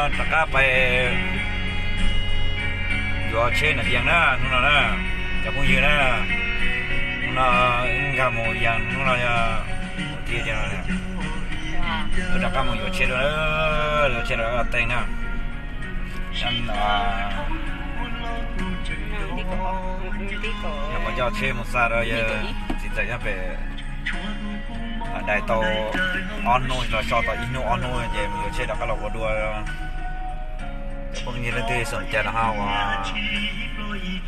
Rov qab pais yuav tsheb nram Yees na hnub no na, cov phooj ywg na. Hnub no wb nkag mus Yees, hnub no yog tiag tiag no, wb rov qab mus yuav tsheb dua, yuav tsheb rov qab los teej na. Nyuam qhuav coj tsheb mus xa rau yawg txiv ntxawm nyob pem dais tau ob hnub los so tau ib hnub ob hnub ces mus yuav tsheb rov qab los ua dua. Cov phooj ywg leej twg xoom cai los ho,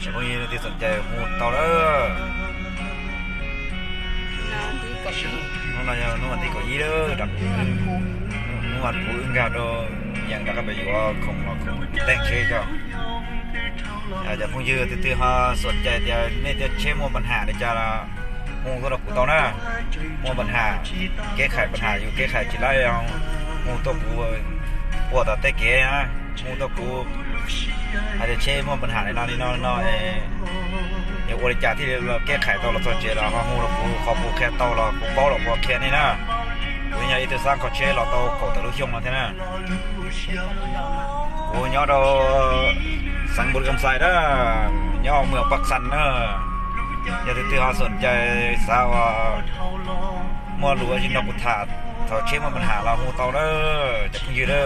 cov phooj ywg leej twg xoom cai hu tau lawm. Hnub no yog hnub vas thib kaum ib lawm, hnub vas puv wb nkag rau Yees rov qab pem yuav khoom los khoom teej tsheb coj. Cov phooj ywg twg twg ho xoom cai tias nej tej tsheb muaj pab ham li cas los hu tuaj rau kuv tau na. Muaj pab ham, keb khais pab ham yus keb khais tsis laib, hu tuaj kuv ua tom tej kev na, hu tuaj kuv hais tias tsheb muaj pab ham li no li no li no, yuav ua li cas thiaj li keb khais tau los txog tsev los ho hu rau kuv, qhov kuv qhia tau los kuv paub los kuv qhia nej na. Kuv yog ib tug xab kho tsheb los tau kaum tawm lub xyoo no thiab na. Kuv nyob rau xeev Npus Lis Kas Xais na, nyob muaj Paj Xas na. Yog tus twg ho xoom cai xav uas muaj lus ua si nrog kuv tham thaum tsheb muaj pab ham los hu tau na, cov phooj ywg na.